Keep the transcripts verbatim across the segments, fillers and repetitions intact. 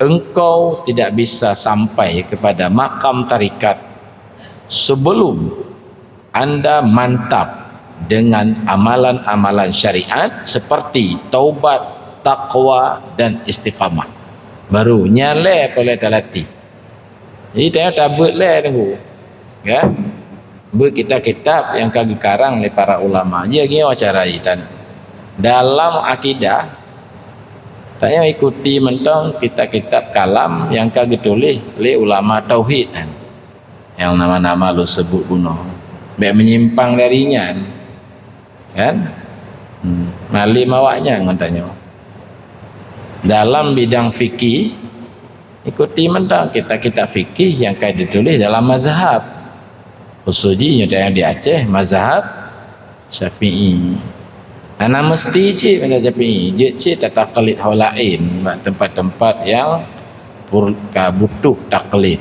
engkau tidak bisa sampai kepada makam tarikat sebelum anda mantap dengan amalan-amalan syariat seperti taubat, takwa, dan istiqamah. Baru nyan lé peureulée talatih. Jadi, tanyoe tabeuet lé teungku. Kan? Beuet kitab-kitab nyang ka geukarang lé para ulama. Jih ngieng cara itan. Dalam akidah, tanyoe ikuti mantong kitab-kitab kalam nyang ka geutuléh lé ulama tauhid kan. Nyang nama-nama lôn seubut bunoe. Bék meunyimpang dari nyan. Kan? Hmm. Malém awaknyan ngon tanyoe. Dalam bidang fikih, ikuti mantong kitab-kitab fikih nyang ka dituléh dalam mazhab. Khusus jih nyoe tanyoe di Aceh, mazhab Syafi'i. Hana meusti cit mazhab Syafi'i, jeuet cit tataklid halain bak teumpat-teumpat nyang pur-, ka butuh taklid.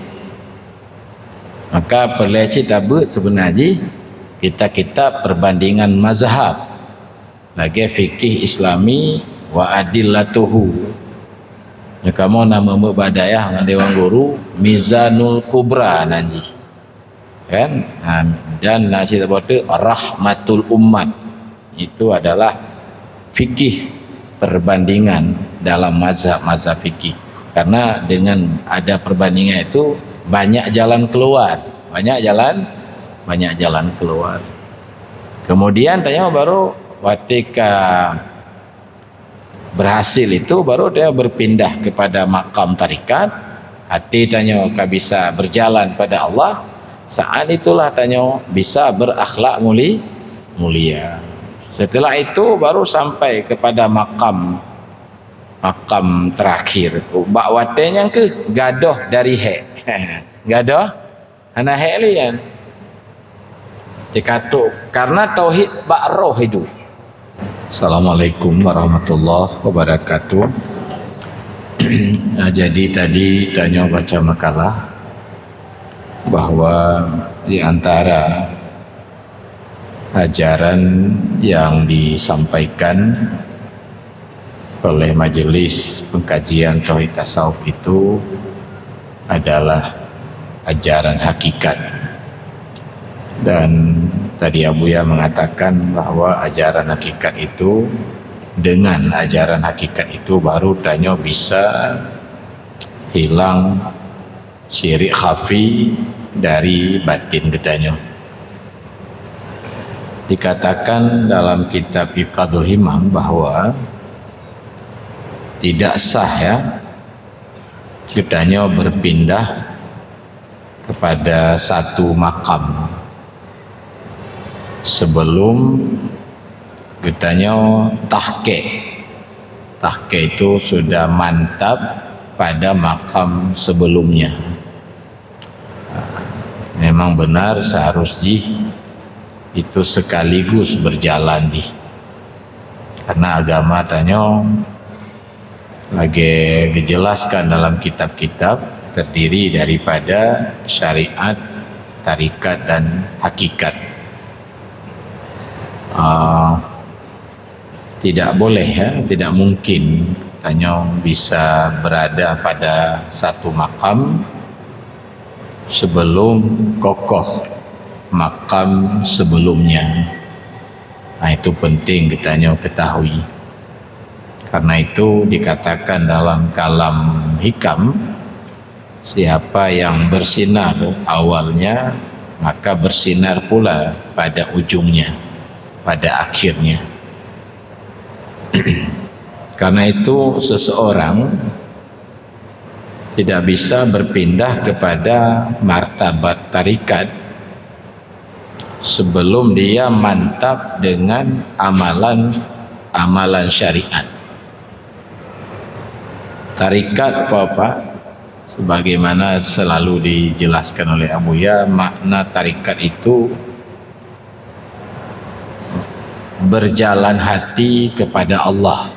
Maka peureulée cit tabeuet seubeuna jih kitab-kitab perbandingan mazhab. Lagée Fikih Islami wa Adillatuhu. Nyoe kamoe na meumeuet bak dayah ngon dewan guru, Mizanul Kubra nan jih. Kan? Ha, dan na cit saboh teuk Rahmatul Ummat. Itu adalah fikih perbandingan dalam mazhab-mazhab fikih. Karena dengan ada perbandingan itu, banyak jalan keluar. Banyak jalan, banyak jalan keluar. Kemudian tanyoe baru watée ka berhasil itu, baru dia berpindah kepada makam tarikat. Hati tanyoe ka bisa berjalan pada Allah. Saat itulah tanyoe bisa berakhlak muli-, mulia. Setelah itu baru sampai kepada makam, makam terakhir. Bak watée nyan keuh gadôh dari hék. Gadôh hana hék lé nyan. Dikatuk karena tauhid bak roh itu. Assalamualaikum warahmatullahi wabarakatuh. Ah, jadi tadi tanyoe baca makalah bahwa di antara ajaran yang disampaikan oleh Majelis Pengkajian Tauhid Tasawuf itu adalah ajaran hakikat. Dan tadi Abuya mengatakan bahwa ajaran hakikat itu, dengan ajaran hakikat itu baru tanyoe bisa hilang syirik khafi dari batin geutanyoe. Dikatakan dalam kitab Iqadul Himam bahwa tidak sah, ya, geutanyoe berpindah kepada satu makam sebelum geutanyoe tahqiq. Tahqiq itu sudah mantap pada makam sebelumnya. Memang benar seharus jih itu sekaligus berjalan jih. Karena agama tanyoe lagée dijelaskan dalam kitab-kitab terdiri daripada syariat, tarikat dan hakikat. Ah, tidak boleh, ya, tidak mungkin tanyoe bisa berada pada satu makam sebelum kokoh makam sebelumnya. Nah, itu penting geutanyoe ketahui. Karena itu dikatakan dalam kalam hikam, siapa yang bersinar awalnya, maka bersinar pula pada ujungnya, pada akhirnya. Karena itu seseorang tidak bisa berpindah kepada martabat tarikat sebelum dia mantap dengan amalan-amalan syariat. Tarikat apa, Pak? Sebagaimana selalu dijelaskan oleh Abuya, makna tarikat itu berjalan hati kepada Allah.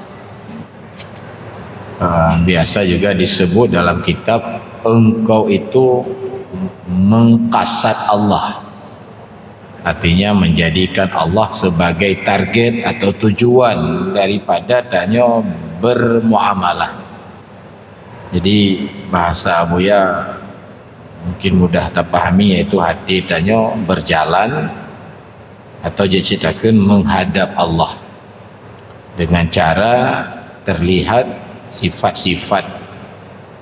Ah, biasa juga disebut dalam kitab, engkau itu mengkasat Allah. Artinya menjadikan Allah sebagai target atau tujuan daripada tanyoe bermuamalah. Jadi, bahasa Abuya mungkin mudah tapahami, yaitu hati tanyoe berjalan atau jeuet citakeun menghadap Allah dengan cara terlihat sifat-sifat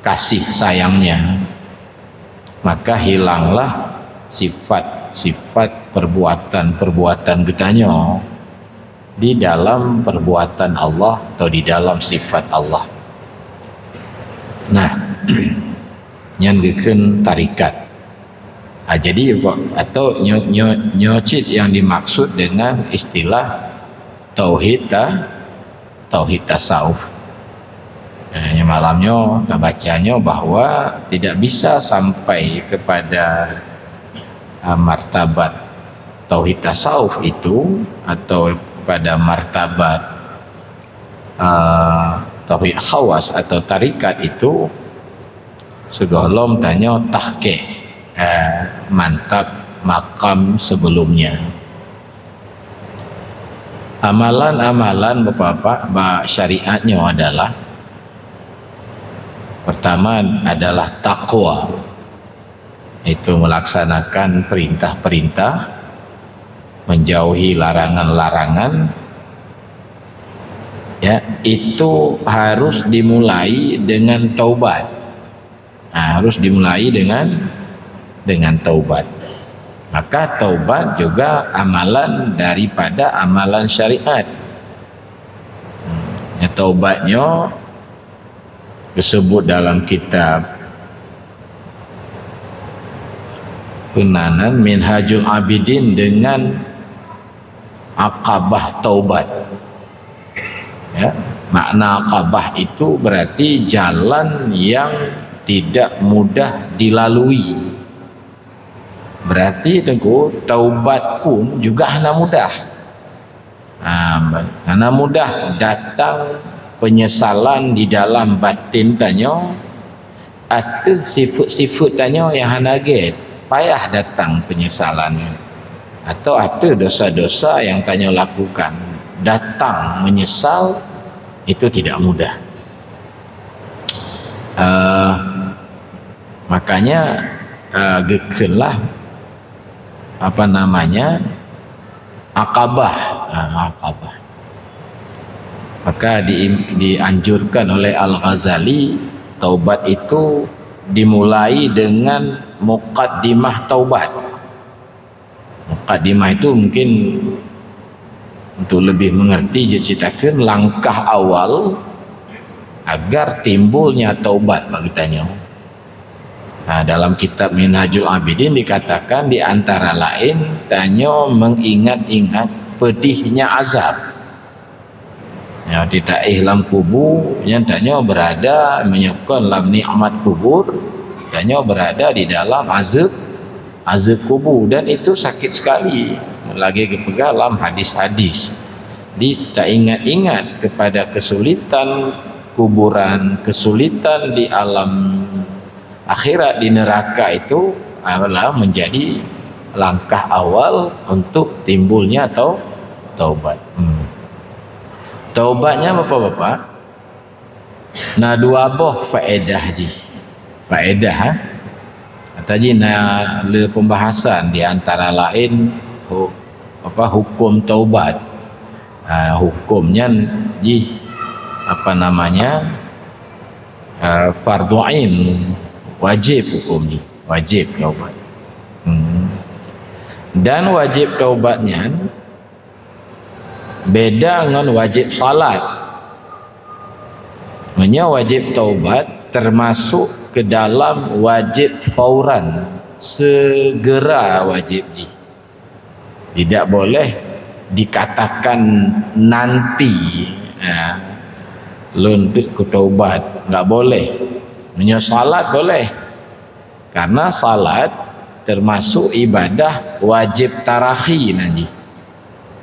kasih sayangnya, maka hilanglah sifat-sifat perbuatan-perbuatan geutanyoe di dalam perbuatan Allah atau di dalam sifat Allah. Nah, nyan geukheun tarikat. Ah, jadi, atau nyo-, nyo-, nyoe cit yang dimaksud dengan istilah tauhid ta-, tauhid tasawuf. Nah, nyang malam nyoe, tabacanya bahwa tidak bisa sampai kepada, ah, martabat tauhid tasawuf itu atau pada martabat, ah, tauhid khawas atau tarikat itu sigohlom tanyoe tahqiq, ah, mantap makam sebelumnya. Amalan-amalan, Bapak-bapak, bak syariat nyoe adalah, pertama adalah takwa, itu melaksanakan perintah-perintah, menjauhi larangan-larangan. Ya, itu harus dimulai dengan taubat. Nah, harus dimulai dengan, dengan taubat. Maka taubat juga amalan daripada amalan syariat. Hmm, ya, taubat nyoe disebut dalam kitab Penanan Minhajul Abidin dengan akabah taubat. Ya, makna akabah itu berarti jalan yang tidak mudah dilalui. Berarti, Teungku, taubat pun juga hana mudah. Ha, hana mudah datang penyesalan di dalam batin tanyoe, ateueh sifeuet-sifeuet tanyoe nyang hana gét, payah datang penyesalan nyan. Atau ateueh dosa-dosa nyang tanyoe lakukan, datang menyesal, itu tidak mudah. Eh, makanya, eh, geukheunlah, apa namanya, akabah. Ah, akabah. Maka di-, dianjurkan oleh Al-Ghazali, taubat itu dimulai dengan mukaddimah taubat. Mukaddimah itu mungkin untuk lebih mengerti, jeuet citakeun langkah awal agar timbulnya taubat bagi tanyoe. Nah, dalam kitab Minhajul Abidin dikatakan, di antara laén, tanyoe mengingat-ingat pedihnya azab. Ya, di taéh lam kubu, nyan tanyoe berada, meunyoe kon lam nikmat kubur, tanyoe berada di dalam azab, azab kubur, dan itu sakit sekali. Lagée geupeugah lam hadis-hadis. Di, taingat-ingat kepada kesulitan kuburan, kesulitan di alam akhirat, di neraka itu adalah menjadi langkah awal untuk timbulnya tau-, taubat. Hmm. Taubatnya, Bapak-bapak, na dua boh faedah jih. Faedah, ha? Ata jih na le pembahasan, di antara laén hu-, apa, hukum taubat. Ha, hukum nyan jih, apa namanya, ha, fardu ain, wajib hukum jih, wajib taubat. Hmm. Dan wajib taubat nyan beda ngon wajib salat. Meunyoe wajib taubat termasuk ke dalam wajib fauran, segera wajib jih. Tidak boleh dikatakan nanti, ya, lôn teuk kutaubat, enggak boleh. Meunyoe salat boleh. Karena salat termasuk ibadah wajib tarakhi nan jih.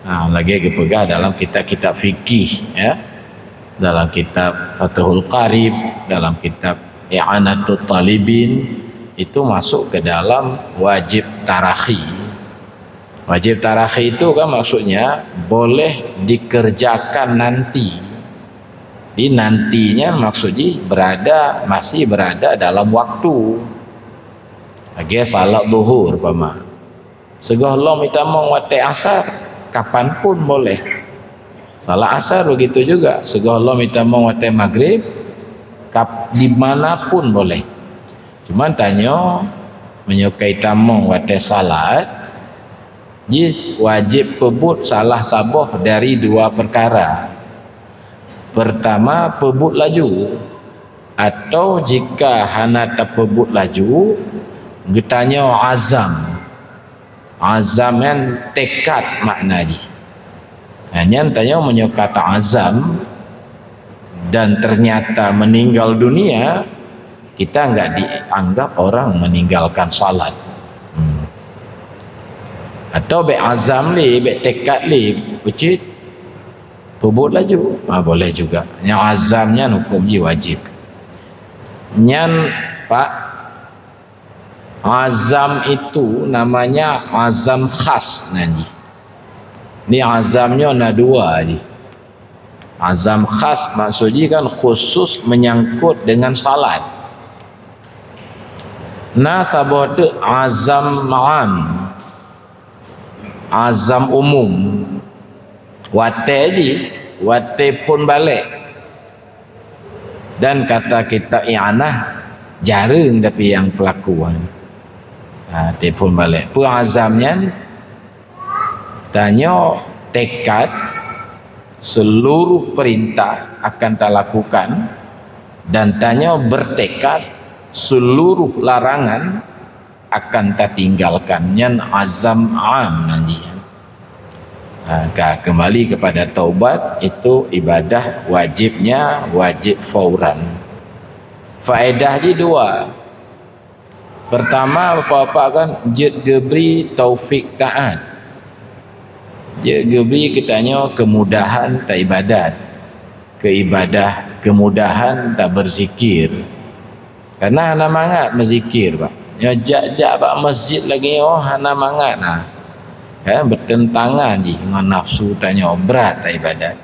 Ha, lagée geupeugah dalam kitab-kitab fikih, ya. Dalam kitab Fathul Qarib, dalam kitab I'anatut Talibin, itu masuk ke dalam wajib tarakhi. Wajib tarakhi itu kan maksudnya boleh dikerjakan nanti. Di nantinya maksud jih berada, masih berada dalam waktu. Lagèe salat zuhur umpama. Sigohlom itamong watèe asar, kapan pun boleh. Salat asar begitu juga, sigohlom itamong watèe maghrib, kap-, di mana pun boleh. Cuma tanyoe, meunyoe ka itamong watèe salat, jih wajéb peubuet salah saboh dari dua peukara. Peurtama, peubuet laju, atau jika hana tapeubuet laju, geutanyoe azam. Azam nyan tekad makna jih. Nah, nyan tanyoe meunyoe ka ta azam dan ternyata meninggal dunia, kita enggak dianggap orang meninggalkan salat. Hmm. Atau bèk azam lé, bèk tekad lé, peucit, peubuet laju. Ha, boleh juga. Nyang azam nyan huköm jih wajéb. Nyan, Pak, azam itu namanya azam khas nan jih. Ni azam nyoe na dua jih. Azam khas maksud jih kan khusus menyangkut dengan salat. Na saboh teuk azam am, azam umum. Watèe jih, watèe phon balek. Dan kata kitab i'anah, jareueng tapi nyang peulaku. Ha, telepon balek. Peue azam nyan? Tanyoe tekad seluruh perintah akan talakukan dan tanyoe bertekad seluruh larangan akan tatinggalkan. Nyan azam am nan jih. Ha, ka kembali kepada taubat, itu ibadah wajibnya, wajib fauran. Faedah jih dua. Pertama, bapak-bapak kan jeuet geubri taufik taat. Jeuet geubri geutanyoe kemudahan taibadat, keu ibadah, kemudahan tabeuzikir. Karena hana mangat meuzikir, Pak. Nyoe jak-jak bak masjid lagèe nyoe hana mangat na. Ya, bertentangan jih ngon nafsu tanyoe, brat ibadat.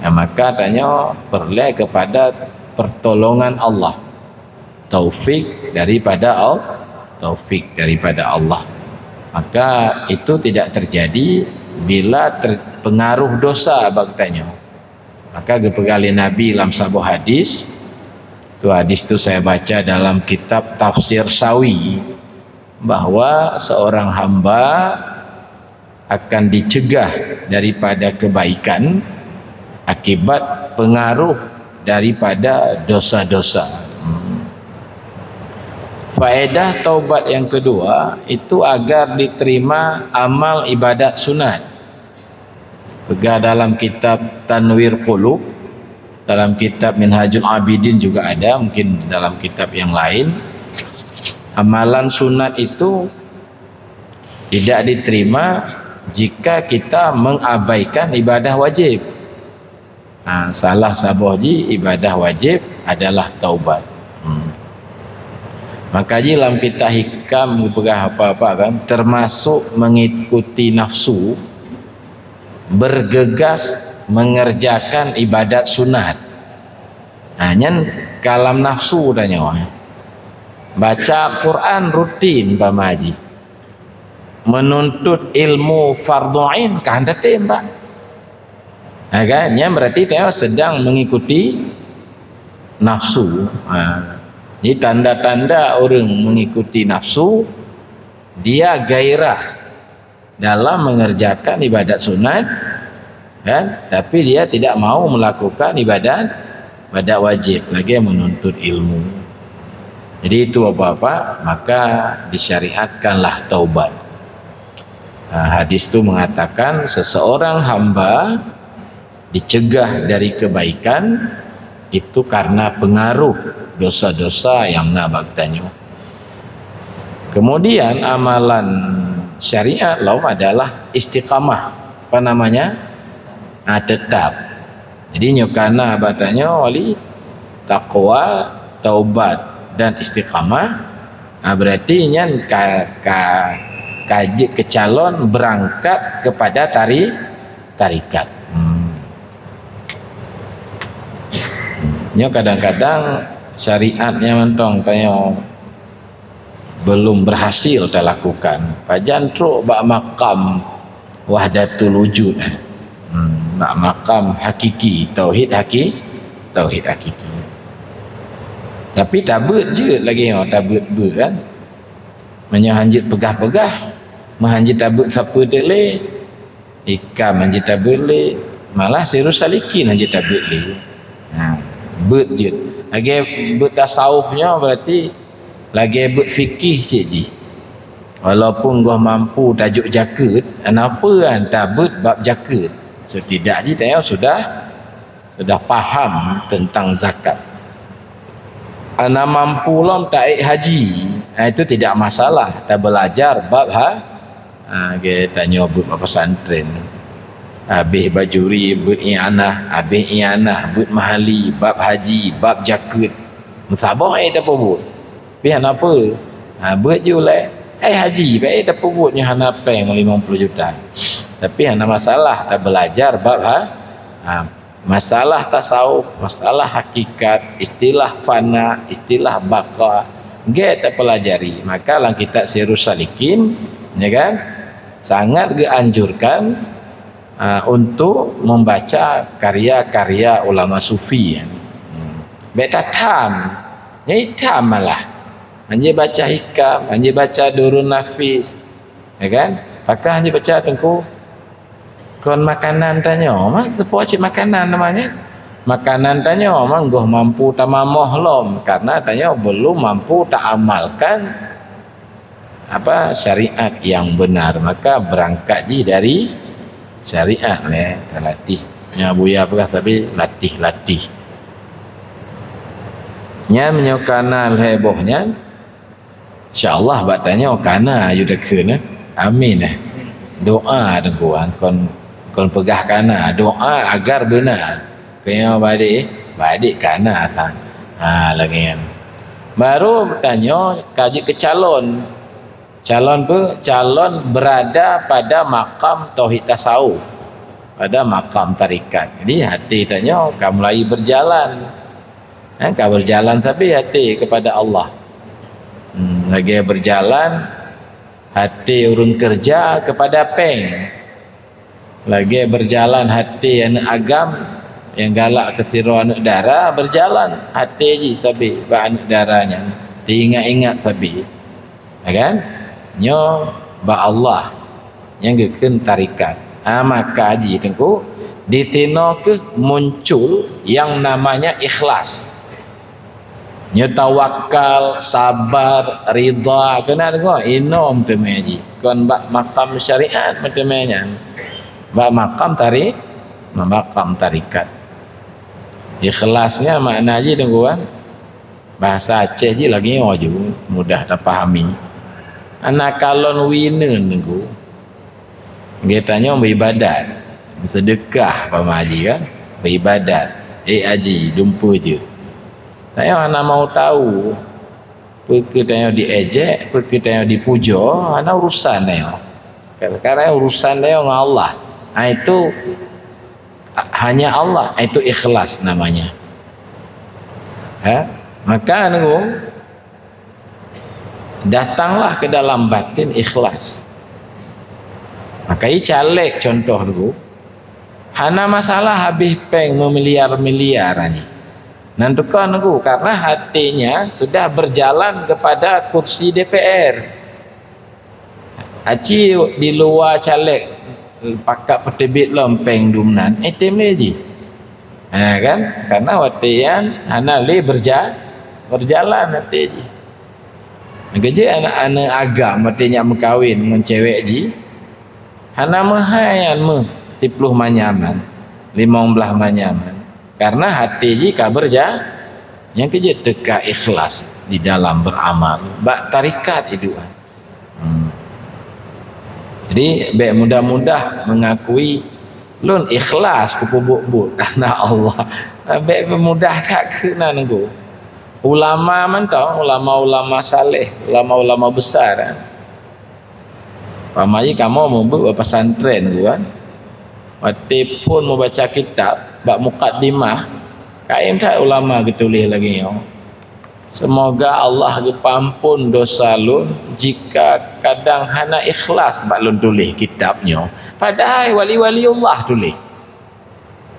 Nah, maka tanyoe peureulèe kepada pertolongan Allah. Taufik daripada Al-, taufik daripada Allah. Maka itu tidak terjadi bila ter-, pengaruh dosa bak tanyoe. Maka geupeugah lé Nabi lam saboh hadis, tu hadis tu saya baca dalam kitab Tafsir Sawi, bahwa seorang hamba akan dicegah daripada kebaikan akibat pengaruh daripada dosa-dosa. Hmm. Faedah taubat yang kedua itu agar diterima amal ibadat sunat. Peugah dalam kitab Tanwir Qulub, dalam kitab Minhajul Abidin juga ada, mungkin dalam kitab yang lain. Amalan sunat itu tidak diterima jika kita mengabaikan ibadah wajib. Ha, salah saboh jih ibadah wajib adalah taubat. Hmm. Maka jih lam kitab Hikam geupeugah apa-apa kan, termasuk mengikuti nafsu, bergegas mengerjakan ibadat sunat. Ha, nyan kalam nafsu tanyoe. Baca Quran rutin umpama jih. Menuntut ilmu fardhu ain ka hana tem, Pak. Ha, kan? Nyan berarti tanyoe sedang mengikuti nafsu. Ha. Jadi tanda-tanda orang mengikuti nafsu, dia gairah dalam mengerjakan ibadat sunat, kan? Tapi dia tidak mau melakukan ibadat, ibadat wajib, lagi menuntut ilmu. Jadi itu apa-apa, maka disyariatkanlah taubat. Nah, hadis tu mengatakan seseorang hamba dicegah dari kebaikan itu karena pengaruh dosa-dosa yang na bak tanyoe. Kemudian amalan syariat lom adalah istiqamah. Apa namanya? Ah, tetap. Jadi nyoe kana bak tanyoe wali takwa, taubat dan istiqamah. Ah, berarti nyan ka, ka, ka jeuet keu calon berangkat kepada tari-, tarikat. Hmm. Nyoe kadang-kadang syariat nyang mantong tanyoe belum berhasil talakukan. Pajan trok bak makam wahdatul wujud. Hmm, bak makam hakiki, tauhid haki-, tauhid hakiki. Tapi tabeuet jeuet lagée nyoe, tabeuet-beuet kan. Meunyoe hanjeuet peugah-peugah, meuhanjeuet tabeuet sapeue teuk lé. Ikam hanjeuet tabeuet lé, malah sirus salikin hanjeuet tabeuet lé. Ha, beuet jeuet. Lagée beuet tasawuf nyoe berarti lagée beuet fikih cit jih. Walaupun goh mampu tajok jakeuet, kenapa kan tabeuet bab jakeuet? Setidak jih tanyoe sudah sudah paham tentang zakat. Hana mampu lom taék haji, ha, itu tidak masalah. Tabelajar bab ha, ha, geutanyoe beuet bak pesantren. Habéh bajuri beuet i'anah, habéh i'anah beuet mahali, bab haji, bab jakeuet. Meusaboh ék tapeubuet. Tapi hana peue. Ha, beuet ju lé. Hai haji, bèk tapeubuet nyoe hana péng limong ploh juta. Tapi hana masalah, tabelajar bab ha, ha, masalah tasawuf, masalah hakikat, istilah fana, istilah baqa, gèt tapelajari. Maka lam kitab Sirus Salikin, ya kan, sangat geuanjurkan, ah, untuk membaca karya-karya ulama sufi, ya. Hmm. Bèk tatham, nyang itam malah. Hanjeuet baca hikam, hanjeuet baca Durun Nafis, ya kan? Pakah hanjeuet baca Teungku. Kon makanan tanyoe, ma teupeue cit makanan namanya? Makanan tanyoe mah goh mampu tamamoh lom, karena tanyoe belum mampu taamalkan apa, syariat yang benar. Maka berangkat jih dari syariat, ya, talatih. Nya buya peugah sabe latih-latih. Nya meunyoe kana lhèe boh nyan, insya Allah bak tanyoe kana aju takheun, eh. Amin, eh. Doa Teungku, ah, kon, kon peugah kana, doa agar beuna. Keu nyoe badé, badé kana sang. Ha, lagèe nyan. Baru tanyoe ka jeuet keu calon. Calon peue? Calon berada pada makam tauhid tasawuf, pada makam tarekat. Jadi, até tanyoe ka mulai berjalan. Ha, ka berjalan sabe até kepada Allah. Hmm, lagèe berjalan até ureueng keureuja kepada péng. Lagèe berjalan até aneuk agam nyang galak keu sidroe aneuk dara, berjalan até jih sabe bak aneuk dara nyan, teuingat-ingat sabe. Ya kan? Nyoe bak Allah nyang geukheun tarekat. Ha, maka jih Teungku, di sinoe keuh muncul yang namanya ikhlas. Nyoe tawakal, sabar, ridha, keuneuk deungoe, inoe meuteumé jih. Kon bak makam syariat meuteumé nyan. Bak makam tari-, makam tarekat. Ikhlas nyan makna jih Teungku kan? Bahasa Aceh jih lagèe nyoe ju, mudah tapahami. Hana kalon wie neuen Teungku. Geutanyoe beribadat, seudeukah pama jih kan, beribadat, ék haji, dumpeue jeuet. Tanyoe hana mau tahu, peu keuh tanyoe diejek, peu keuh tanyoe dipujoe, hana urusan tanyoe. Kadang-kadang urusan tanyoe ngon Allah. Ha, itu hanya Allah, itu ikhlas namanya. Ha? Maka nunggu, datanglah ke dalam batin ikhlas. Maka i caleg contoh dulu, hana masalah habéh péng memiliar-miliar ni. Nan tukang nunggu, karena hatinya sudah berjalan kepada kursi D P R. Aci di luwa caleg pakat peuteubiet lom péng dum nan, eh, tem lé jih. Ha, kan? Karena watèe nyan hana lé berja-, berjalan watèe jih. Geujeuet aneuk-aneuk agam watèe nyan meukawen ngon cewek jih, hana meuhai nyan meuh siploh manyaman, limong blaih manyaman. Karena até jih ka berja-, nyang keujeuet teuka ikhlas di dalam beramal. Bak tarekat idup. Hmm. Jadi, bèk mudah-mudah mengakui, "Lôn ikhlas kupeubuet-buet karena Allah." Bèk mudah that keunan nunggu. Ulama mantong, ulama-ulama saleh, ulama-ulama besar, eh. Pama jih kamoe mubuet bak pesantren tu kan. Watèe phon mubaca kitab, bak mukadimah, Kayém that ulama geutuléh lagée nyoe, "Seumoga Allah geupeuamphon dosa lôn jika kadang hana ikhlas bak lôn tuléh kitab nyoe." Padahai wali-wali Allah tuléh.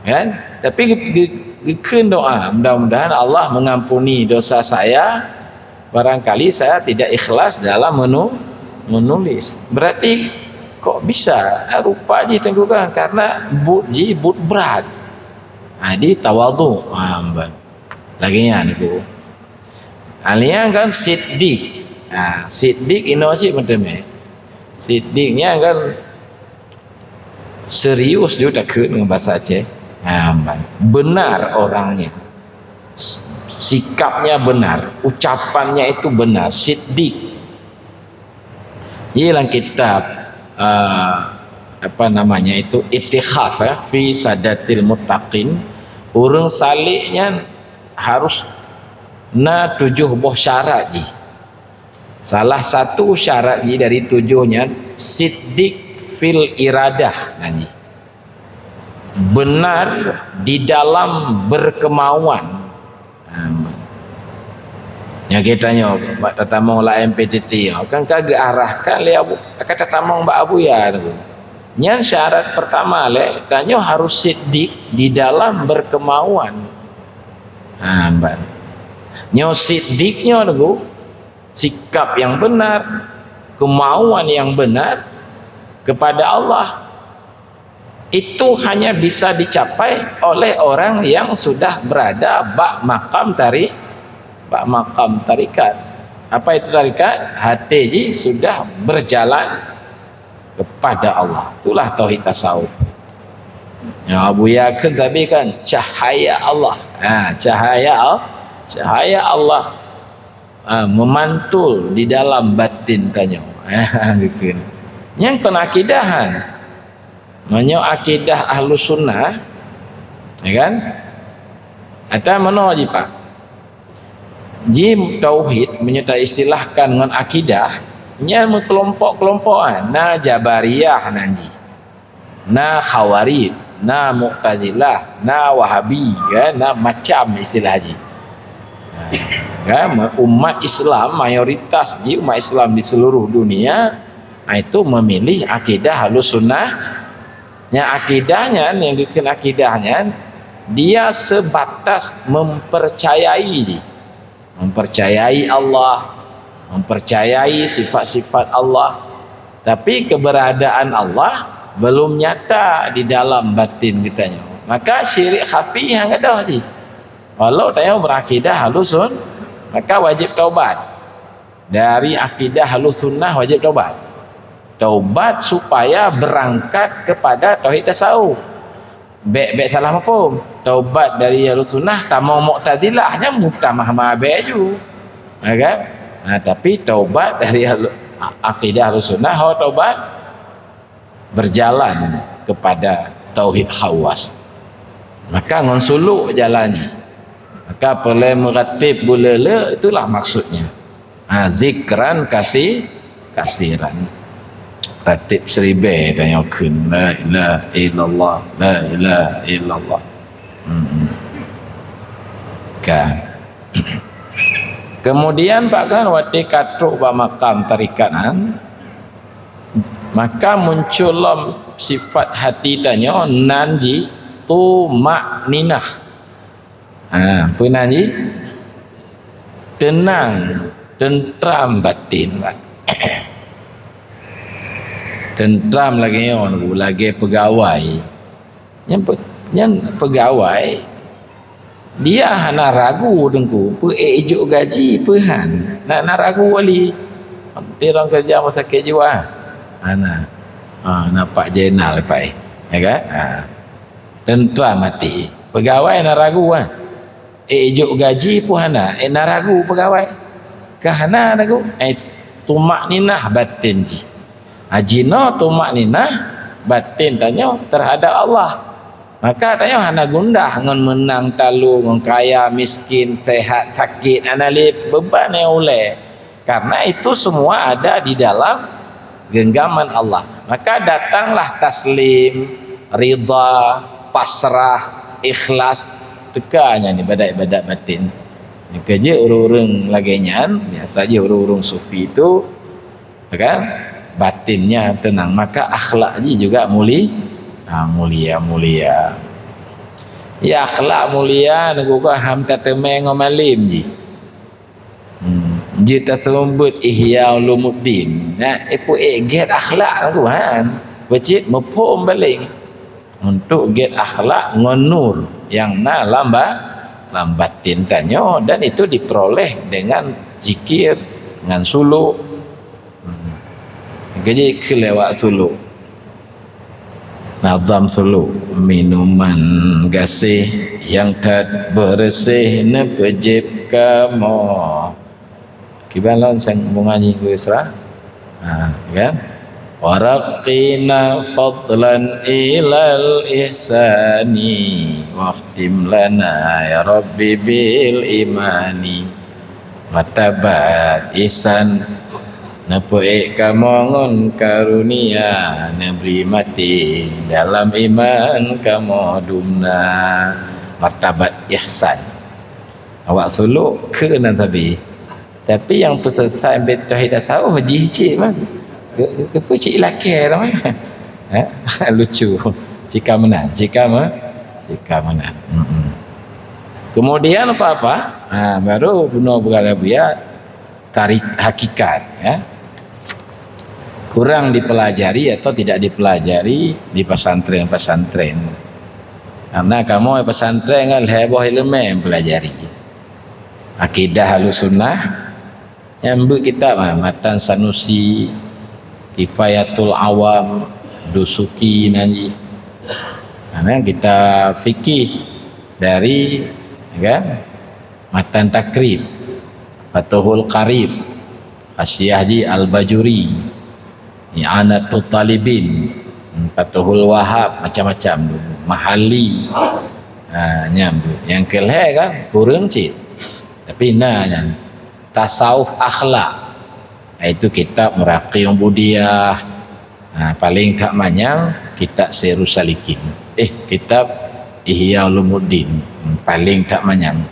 Kan? Tapi ge-, ge-, geukheun doa, "Mudah-mudahan Allah mengampuni dosa saya, barangkali saya tidak ikhlas dalam menu-, menulis." Berarti kok bisa? Ah, rupa jih teungku kan, karena buet jih buet brat. Ha, di tawadhu. Ha, ban. Lagée nyan teungku. Alheuh kan siddiq. Ha, siddiq inoe cit meuteumé. Siddiq nyan kan serius ju takheun ngon bahasa Aceh. Ha, ban. Benar orangnya. S-, sikapnya benar, ucapannya itu benar, siddiq. Di lam kitab, ah, apa namanya itu, Ittikhaf, ya, fi Sadatil Muttaqin, ureuëng salek nyan harus na tujoh boh syarat jih. Salah satu syarat jih dari tujoh nyan, siddiq fil iradah, nan jih. Benar di dalam berkemauan. Ha, nyang geutanyoe, bak tatamong lam M P T T nyoe, kan ka geuarahkan lé Abu, ka tatamong bak Abuya tu. Nyan syarat pertama lé, tanyoe harus siddiq di dalam berkemauan. Ha, ban. Nyoe siddiq nyoe teungku, sikap yang benar, kemauan yang benar kepada Allah. Itu hanya bisa dicapai oleh orang yang sudah berada bak makam tari-, bak makam tarikat. Apa itu tarikat? Hati jih sudah berjalan kepada Allah. Itulah tauhid tasawuf. Yang Abuya kheun tadi kan, cahaya Allah. Ha, cahaya Al-, cahaya Allah, ha, memantul di dalam batin tanyoe. Ha, geukheun. Nyang kon akidah nyan. Meunyoe akidah Ahlus Sunnah, ya kan? Ata meunoe jih, Pak. Jih tauhid, meunyoe taistilahkan ngon akidah, nyan meukelompok-kelompok, ah. Na Jabariyah nan jih. Na Khawarij, na Mu'tazilah, na Wahabi, ya, na macam istilah jih. Ya, umat Islam, mayoritas jih umat Islam di seluruh dunia, ha, itu memilih akidah Ahlus Sunnah. Nyang akidah nyan, nyang geukheun akidah nyan, dia sebatas mempercayai, mempercayai Allah, mempercayai sifat-sifat Allah. Tapi keberadaan Allah belum nyata di dalam batin geutanyoe. Maka syirik khafi nyang gadôh jih. Walau tanyoe berakidah Ahlus Sun-, maka wajib taubat. Dari akidah Ahlus Sunnah wajib taubat. Taubat supaya berangkat kepada tauhid tasawuf. Bék, bék salah mafhum. Taubat dari Ahlus Sunnah tamong Mu'tazilah, nyan mutamah ma bék ju. Ya kan? Nah, tapi taubat dari Ahlu-, akidah Ahlus Sunnah, ho taubat berjalan kepada tauhid khawas. Maka ngon suluk jalan nyan. Maka peureulée meuratib buleule, itulah maksudnya. Ha, zikran kasi-, kasiran. Ratib siribée tanyoe kheun, la ilaha illallah, la ilaha illallah. Hmm. Kan. Kemudian, Pak, kan, watée ka trok bak makam tarikat nyan, maka muncul lom sifat hati tanyoe nan jih tumakninah. Ha, peue nan jih? Teunang, teuntram batin, Pak. Teuntram lagée nyoe, lagée peugawai. Nyan pe-, nyan peugawai, dia hana ragu teungku, peu ék jok gaji, peu han. Na, na ragu wali. Di ruang kerja rumah sakit jiwa. Hana. Ha, na Pak Jenal, Pak, eh. Ya kan? Ha. Teuntram até. Peugawai na ragu, ha. Ék jok gaji peu hana, ék na ragu peugawai. Ka hana ragu, ék tumakninah batin jih. Ha, jinoe tumakninah batin tanyoe terhadap Allah. Maka tanyoe hana gundah ngon meunang talu, ngon kaya miskin, sehat sakit, hana lé beuban nyang ulée. Karena itu semua ada di dalam genggaman Allah. Maka datanglah taslim, ridha, pasrah, ikhlas. Teuka nyan ibadat-ibadat batin. Nyang keu jeuet ureuëng-ureuëng lagée nyan, biasa jih ureuëng-ureuëng sufi tu, kan, batinnya tenang, maka akhlak jih juga muli-, ha, mulia-mulia. Ya, akhlak mulia, neuguga ham tateumé ngon malem jih. Hmm. Jeuet taseumeubeuet Ihya Ulumuddin. Nah, ipeuék gét akhlak Tuhan. Beucit muphom baleng. Untuk gét akhlak ngon nur nyang na lam ba-, lam batin tanyoe, dan itu diperoleh dengan zikir, dengan suluk. Hmm. Gaji keu lewat suluk. Nazam suluk, minuman gaséh nyang that beureuséh neupeujéb kamoe. Kiban lôn sang bunga nyi Guru Isra? Ha, kan? Waraqina fadlan ilal ihsani, wahtim lana ya Rabbi bil imani. Martabat ihsan, neupeuék kamoe ngon karunia, neubri maté dalam iman kamoe dumna. Martabat ihsan. Awak suluk keu nan sabe. Tapi nyang peusesat bet tauhid tasawuf jih cit man. Ke-, ke-, keupeue cit lakée lam? Ha? Lucu. Cika meunan, cika me-, cika meunan. Mm-mm. Kemudian apa-apa? Ha, baru bunoe beurala buya tarik hakikat, ya. Kurang dipelajari atau tidak dipelajari di pesantren-pesantren. Karena kamoe pesantren kan lhée boh ileumé pelajari. Akidah Ahlussunnah, nyang beuet kitab, ha, Matan Sanusi, Kifayatul Awam, Dusuki nan jih. Ha, kitab fikih dari, kan, Matan Takrib, Fathul Qarib, Hasyiah ji Al-Bajuri, I'anatut Talibin, Fathul Wahab, macam-macam tu. Mahali. Ha, nyan tu. Nyang keu lhée kan, kureueng cit. Tapi na nyan. Tasawuf akhlak. Iaitu kitab Muraqi Ubudiyah. Ha, paling that manyang kitab Sairus Salikin. Eh, kitab Ihya Ulumuddin. Hmm, paling that manyang.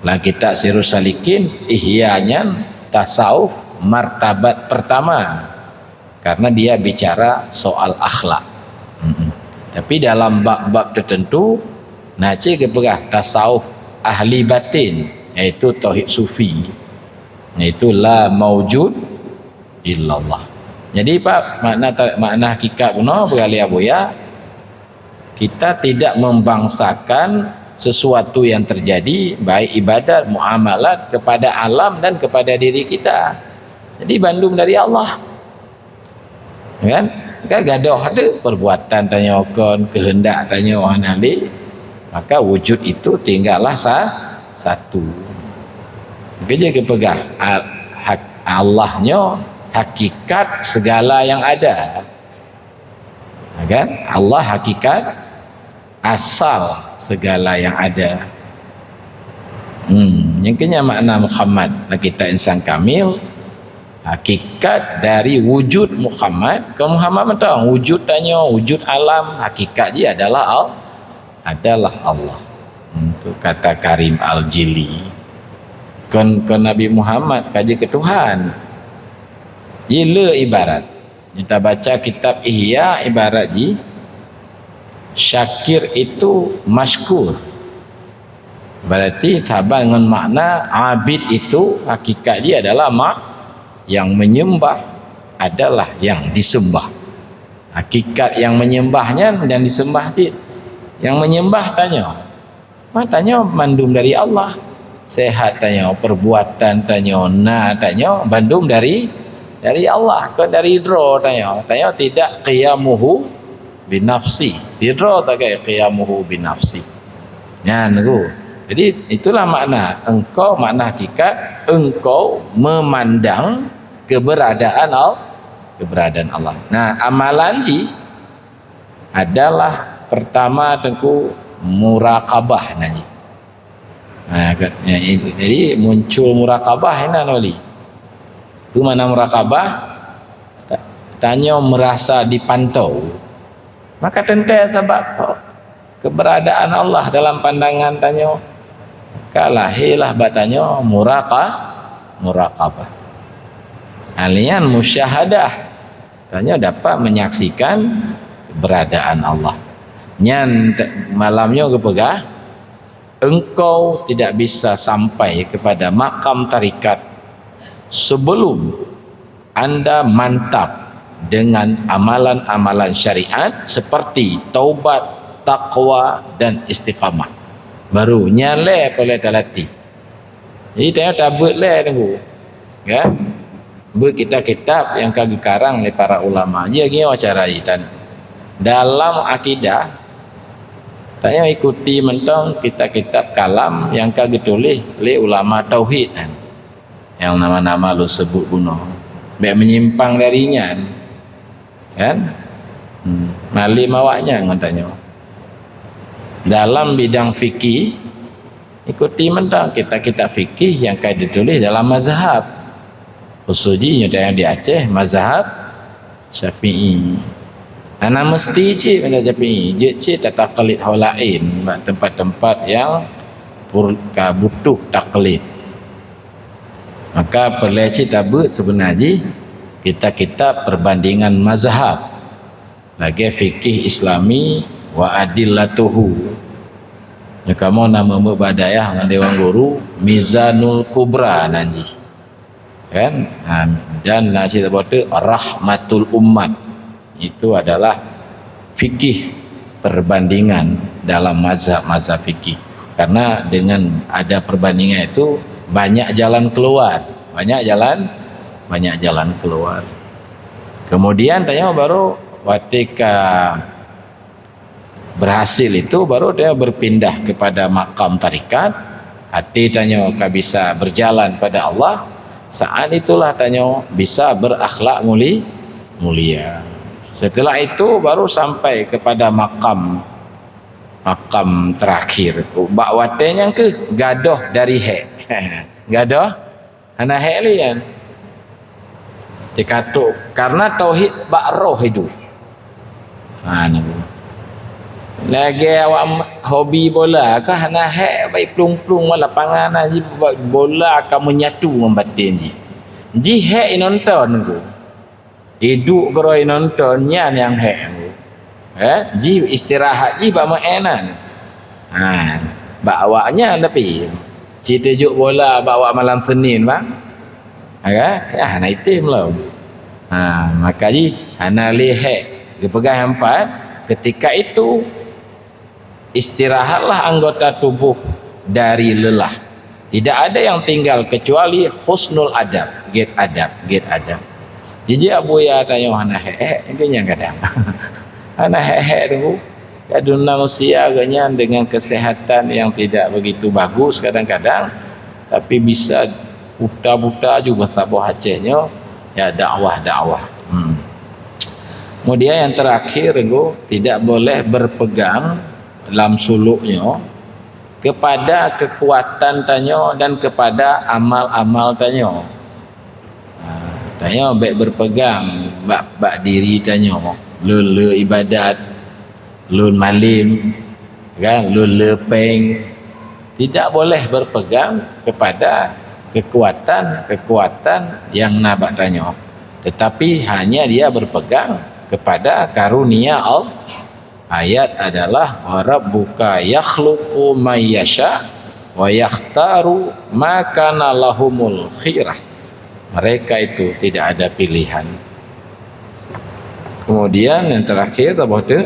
Lam kitab Sairus Salikin, Ihya nyan tasawuf martabat pertama. Karena dia bicara soal akhlak. Mm-mm. Tapi dalam bab-bab tertentu, na cit geupeugah tasawuf ahli batin, iaitu tauhid sufi, iaitu la maujud illallah. Jadi, Pak, makna ta-, makna hakikat bunoe beurala buya, kita tidak membangsakan sesuatu yang terjadi, baik ibadat, muamalat, kepada alam dan kepada diri kita. Jadi, bandum dari Allah. Kan? Kan gadoh ada perbuatan tanyoe kon, kehendak tanyoe hana lé, maka wujud itu tinggallah sa-, satu. Maka jeuet geupeugah, a-, hak-, Allah nyoe hakikat segala yang ada. Kan? Allah hakikat asal segala yang ada. Hmm, nyang keu nyan makna Muhammad, na kitab Insan Kamil, hakikat dari wujud Muhammad, ke Muhammad mantong, wujud tanyoe, wujud alam, hakikat jih adalah Al-, adalah Allah. Hmm, tu kata Karim Al-Jili. Kon, kon Nabi Muhammad ka jeuet keu Tuhan. Jih le ibarat. Nyang tabaca kitab Ihya ibarat jih, syakir itu masykur. Berarti saban ngon makna abid itu hakikat jih adalah mak, yang menyembah adalah yang disembah. Hakikat yang menyembah nyan dan disembah cit. Yang menyembah tanyoe. Maka tanyoe mandum dari Allah. Sehat tanyoe, perbuatan tanyoe, na tanyoe, bandum dari, dari Allah, kon dari droe tanyoe. Tanyoe tidak qiyamuhu binafsi. Sidroe sagai qiyamuhu binafsi. Nyan tu. Jadi, itulah makna engkau, makna hakikat, engkau memandang keberadaan Al-, keberadaan Allah. Nah, amalan jih adalah pertama teungku muraqabah nan jih. Ha, ka-, ya, i-, jadi muncul muraqabah inan wali. Peue makna muraqabah? Ta-, tanyoe merasa dipantau. Maka teuntée sabab, oh, Keberadaan Allah dalam pandangan tanyoe, ka lahé lah bak tanyoe muraqa-, muraqabah. Alian musyahadah, tanyoe dapat menyaksikan keberadaan Allah. Nyan te-, malam nyoe geupeugah, engkau tidak bisa sampai kepada makam tarikat sebelum anda mantap dengan amalan-amalan syariat seperti taubat, takwa, dan istiqamah. Baru nyan lé peureulée talatih. Jadi, tanyoe tabeuet lé teungku. Ya. Beuet kitab-kitab nyang ka geukarang lé para ulama. Jih nyoe cara itan. Dalam akidah, tanyoe ikuti mantong kitab-kitab kalam nyang ka geutuléh lé ulama tauhid nyan. Nyang nama-nama lôn sebut bunoe. Bék menyimpang dari nyan. Kan? Hmm. Malém awaknyan ngon tanyoe. Dalam bidang fikih, ikuti mantong kitab-kitab fikih nyang ka dituléh dalam mazhab. Khusus jih nyoe di Aceh, mazhab Syafi'i. Hana meusti cit mazhab Syafi'i, jeuet cit tataklid ho laén bak teumpat-teumpat nyang pur-, ka butuh taklid. Maka peureulée cit tabeuet seubeuna jih kitab-kitab perbandingan mazhab, lagée Fikih Islami wa Adillatuhu. Nyoe kamoe na meumeuet bak dayah ngon dewan guru, Mizanul Kubra nan jih. Kan? Ha, dan na cit saboh teuk Rahmatul Ummat. Itu adalah fikih perbandingan dalam mazhab-mazhab fikih. Karena dengan ada perbandingan itu, banyak jalan keluar. Banyak jalan, banyak jalan keluar. Kemudian tanyoe baru watée ka berhasil itu, baru dia berpindah kepada makam tarikat. Hati tanyoe ka bisa berjalan pada Allah. Saat itulah tanyoe bisa berakhlak muli-, mulia. Setelah itu baru sampai kepada makam, makam terakhir. Bak watée nyan keuh gadôh dari hék. Gadôh hana hék lé nyan. Dikatuk karena tauhid bak roh hidup. Ha, ni. Lagée awak hobi bola ka hana hék, baik plueng-plueng lam lapangan, ha, ji bola akan menyatu ngon batin jih. Jih hék inonton tu. Idup keudroe inonton nyan nyang hék. Eh, jih istirahat jih bak meu'en nyan. Ha, bak awaknyan tapi, si teujok bola bak awak malam Senin bang. Ha, kan? Ya, hana item lom. Ha, maka jih hana lé hék. Geupeugah nyang pat, ketika itu istirahatlah anggota tubuh dari lelah. Tidak ada yang tinggal kecuali husnul adab, gét adab, gét adab. Jijak buya tanyoe hana hék-hék, itu nyang kadang. Hana hék-hék tu. Kadang manusia agaknya dengan kesehatan yang tidak begitu bagus kadang-kadang, tapi bisa buta-buta juga saboh Aceh nyoe, ya, dakwah-dakwah. Hmm. Kemudian yang terakhir, Teungku, tidak boleh berpegang lam suluk nyoe kepada kekuatan tanyoe dan kepada amal-amal tanyoe. Ha, tanyoe bék berpegang bak, bak diri tanyoe. Lôn le ibadat, lôn malem, kan, lôn le péng. Tidak boleh berpegang kepada kekuatan-kekuatan yang na bak tanyoe. Tetapi hanya dia berpegang kepada karunia Allah. Ayat adalah, "Wa rabbuka yakhluqu may yasha wa yakhtaru ma kana lahumul khirah." Mereka itu tidak ada pilihan. Kemudian yang terakhir, apa tu?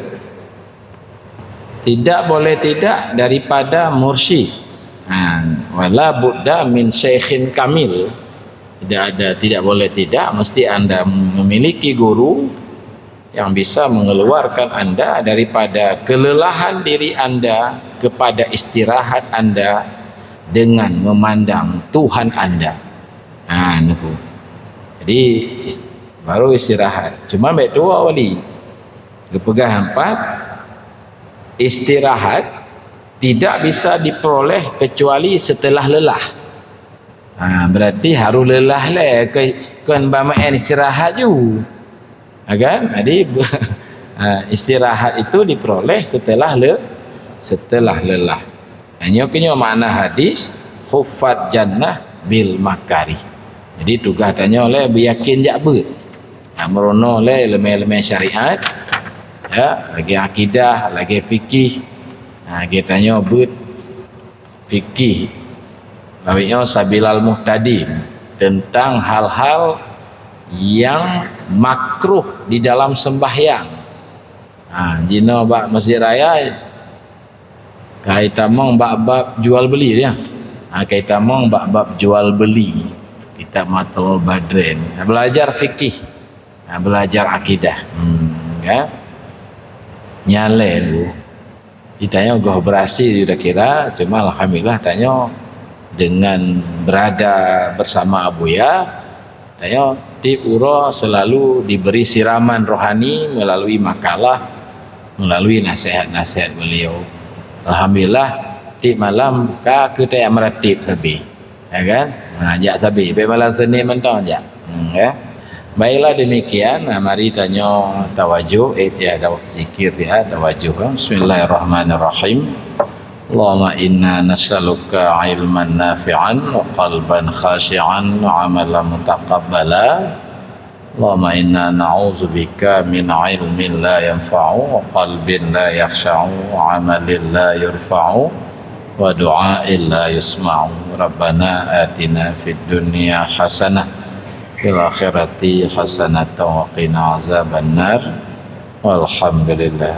Tidak boleh tidak daripada mursyid. Ha, wala budda min syaikhin kamil. Tidak ada, tidak boleh tidak, mesti anda memiliki guru yang bisa mengeluarkan anda daripada kelelahan diri anda kepada istirahat anda dengan memandang Tuhan anda. Ha, niku. Jadi, is-, baru istirahat. Cuma bék tuwoe wali. Geupeugah empat, istirahat tidak bisa diperoleh kecuali setelah lelah. Ha, berarti harus lelah lé, ke-, kon bak meu'en istirahat ju. Ha, kan? Jadi, ha, istirahat itu diperoleh setelah le-, setelah lelah. Nyoe keunyoe makna hadis, "Huffat jannah bil makari." Jadi tugaih tanyoe lé beuyakin jak beuet. Nah, meurunoe lé leumeh-leumeh syariat, ya, lagée akidah, lagée fikih. Nah, lagée tanyoe beuet fikih. Lawét nyoe sabilal muhtadin, tentang hal-hal yang makruh di dalam sembahyang. Ha, jinoe bak Masjid Raya, kai tamong bak bab jual beli ya. Ha, kai tamong bak bab jual beli. Kitab Matlul Badrin. Ha, belajar fikih. Ha, belajar akidah. Hmm, ya. Nyalé tu. Di tanyoe goh berhasil dah kira, cuma alhamdulillah tanyoe dengan berada bersama Abuya, tanyoe tiep uroe selalu diberi siraman rohani melalui makalah, melalui nasihat-nasihat beliau. Alhamdulillah, tiep malam ka keu tajak meuratéb sabe. Ya kan? Ha, jak sabe. Bèk malam Senin mantong jak. Hmm, ya. Baiklah, demikian. Nah, mari tanyoe tawajuh. Eh, ya, tawa-, zikir ya, tawajuh. Bismillahirrahmanirrahim. Allahumma inna nas'aluka ilman nafi'an wa qalban khashi'an wa amalan mutaqabbala. Allahumma inna na'udzubika min ilmin la yanfa'u wa qalbin la yakhsha'u wa amalin la yurfa'u wa du'ain la yusma'u. Rabbana atina fid dunya hasanah, fil akhirati hasanatan wa qina azabannar. Walhamdulillah.